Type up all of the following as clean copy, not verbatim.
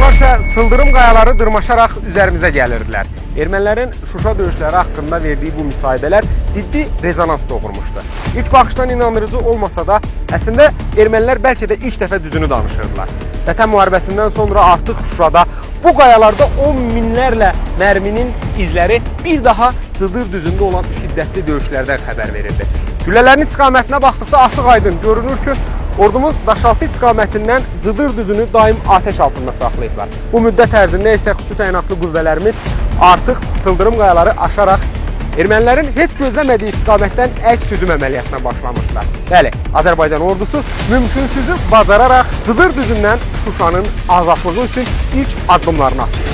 Onlar isə sıldırım qayaları dırmaşaraq üzərimizə gəlirdilər. Ermənilərin Şuşa döyüşləri haqqında verdiyi bu müsahibələr ciddi rezonans doğurmuşdu. İlk baxışdan inandırıcı olmasa da, əslində ermənilər bəlkə də ilk dəfə düzünü danışırdılar. Vətən müharibəsindən sonra artıq Şuşada bu qayalarda 10 minlərlə mərminin izləri bir daha Cıdır düzündə olan şiddətli döyüşlərdən xəbər verirdi. Güllələrin istiqamətinə baxdıqda açıq-aydın görünür ki, ordumuz Daşaltı istiqamətindən Cıdır düzünü daim atəş altında saxlayıblar. Bu müddət ərzində isə xüsusi təyinatlı qüvvələrimiz artıq sıldırım qayaları aşaraq ermənilərin heç gözləmədiyi istiqamətdən əks hücum əməliyyatına başlamışlar. Bəli, Azərbaycan ordusu mümkünsüzü bacararaq Cıdır düzündən Şuşanın azadlığı üçün ilk addımlarını atıyor.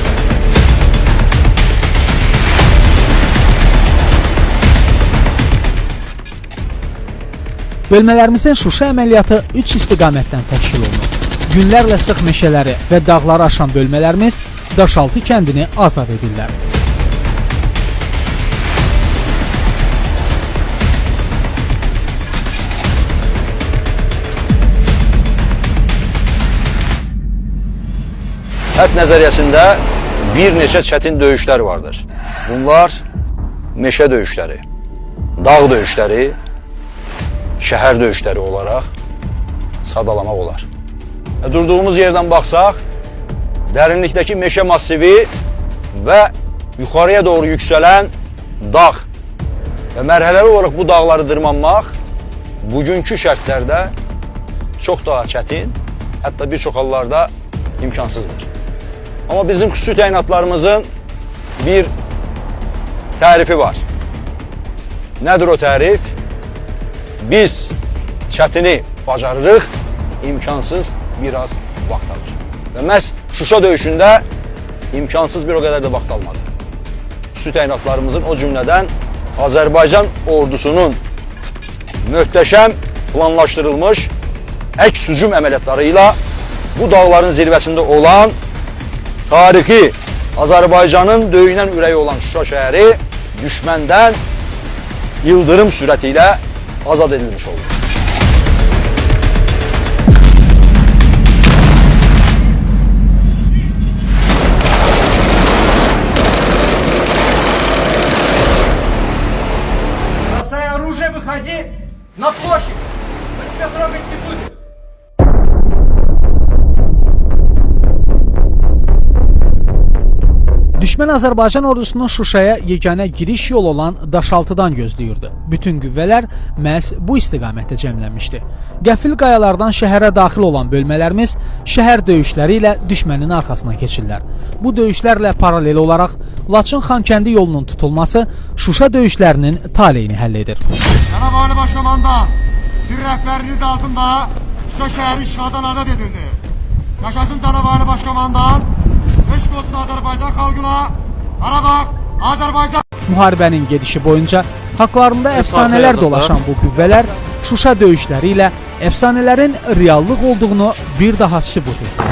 Bölmələrimizin Şuşa əməliyyatı 3 istiqamətdən təşkil olunur. Günlərlə sıx meşələri və dağları aşan bölmələrimiz Daşaltı kəndini azad edirlər. Hərb nəzəriyyəsində bir neçə çətin döyüşlər vardır. Bunlar meşə döyüşləri, dağ döyüşləri, şəhər döyüşləri olaraq sadalamaq olar. Durduğumuz yerdən baxsaq, dərinlikdəki meşə massivi və yuxarıya doğru yüksələn dağ və mərhələli olaraq bu dağları dırmanmaq bugünkü şərtlərdə çox daha çətin, hətta bir çox hallarda imkansızdır. Amma bizim xüsusi təyinatlarımızın bir tərifi var. Nədir o tərif? Biz çətini bacarırıq, imkansız biraz vaxt alır. Və məhz Şuşa döyüşündə imkansız bir o qədər də vaxt almadı. Xüsusi təyinatlarımızın o cümlədən Azərbaycan ordusunun möhtəşəm planlaşdırılmış əks hücum əməliyyatları ilə bu dağların zirvəsində olan tarixi Azərbaycanın döyünən ürəyi olan Şuşa şəhəri düşməndən ildırım sürəti ilə azad edilmiş oldu. Бросай оружие, выходи на площадь! Мы тебя трогать не будем! Düşmən Azərbaycan ordusunun Şuşaya yeganə giriş yolu olan Daşaltıdan gözləyirdi. Bütün qüvvələr məhz bu istiqamətdə cəmlənmişdi. Qəfil qayalardan şəhərə daxil olan bölmələrimiz şəhər döyüşləri ilə düşmənin arxasına keçirlər. Bu döyüşlərlə paralel olaraq Laçın-Xankəndi yolunun tutulması Şuşa döyüşlərinin taleyini həll edir. Cənab Ali Başkomandan, sir rəhbəriniz altında Şuşa şəhəri işğaldan azad edildi. Yaşasın Cənab Ali Başkomandan, eşq olsun Azərbaycan xalqına, Qarabağ, Azərbaycan! Müharibənin gedişi boyunca haqlarında əfsanələr dolaşan bu qüvvələr Şuşa döyüşləri ilə əfsanələrin reallıq olduğunu bir daha sübut etdi.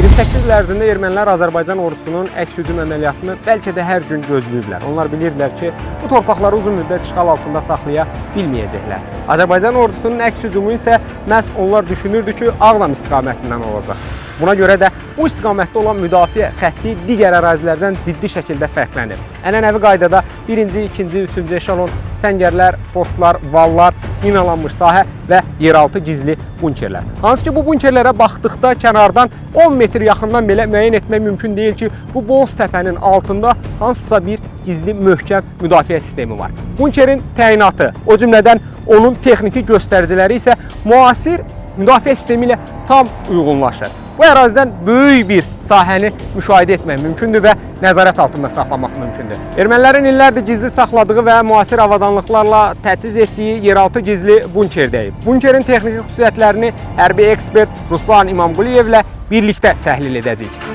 28 il ərzində ermənilər Azərbaycan ordusunun əks hücum əməliyyatını bəlkə də hər gün gözləyiblər. Onlar bilirdilər ki, bu torpaqları uzun müddət işğal altında saxlaya bilməyəcəklər. Azərbaycan ordusunun əks hücumu isə məhz onlar düşünürdü ki, Ağdam istiqamətindən olacaq. Buna görə də bu istiqamətdə olan müdafiə xətti digər ərazilərdən ciddi şəkildə fərqlənir. Ənənəvi qaydada 1-ci, 2-ci, 3-cü eşelon, səngərlər, postlar, vallar, minalanmış sahə və yeraltı gizli bunkerlər. Hansı ki, bu bunkerlərə baxdıqda kənardan 10 metr yaxından belə müəyyən etmək mümkün deyil ki, bu boz təpənin altında hansısa bir gizli möhkəm müdafiə sistemi var. Bunkerin təyinatı, o cümlədən onun texniki göstəriciləri isə müasir müdafiə sistemi ilə tam uyğunlaşır. Bu ərazidən böyük bir sahəni müşahidə etmək mümkündür və nəzarət altında saxlamaq mümkündür. Ermənilərin illərdir gizli saxladığı və müasir avadanlıqlarla təchiz etdiyi yeraltı gizli bunkerdəyik. Bunkerin texniki xüsusiyyətlərini hərbi ekspert Ruslan İmamquliyevlə birlikdə təhlil edəcəyik.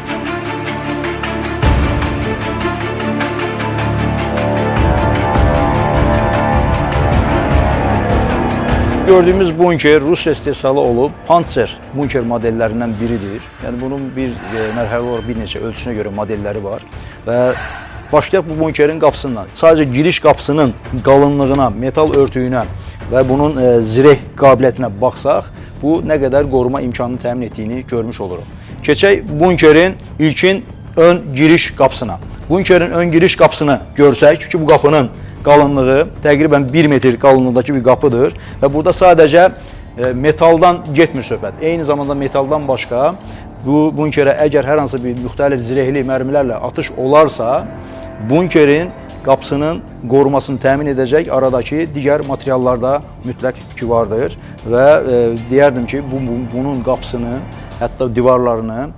Gördüyümüz bunker Rusiya istehsalı olub, Panzer bunker modellərindən biridir. Yəni bunun bir mərhələ olaraq bir neçə ölçüsünə görə modelləri var və Başlayaq bu bunkerin qapısından. Sadəcə giriş qapısının qalınlığına, metal örtüyünə və bunun zireh qabiliyyətinə baxsaq, bu nə qədər qoruma imkanını təmin etdiyini görmüş oluruq. Keçək bunkerin ilkin ön giriş qapısına. Bunkerin ön giriş qapısını görsək ki, bu qapının qalınlığı təqribən 1 metr qalınlığındakı bir qapıdır və burada sadəcə metaldan getmir söhbət. Eyni zamanda metaldan başqa bu bunkerə əgər hər hansı bir müxtəlif zirehli mərmilərlə atış olarsa, bunkerin qapısının qorumasını təmin edəcək aradakı digər materiallar da mütləq ki vardır və deyərdim ki, bunun qapısını, hətta divarlarını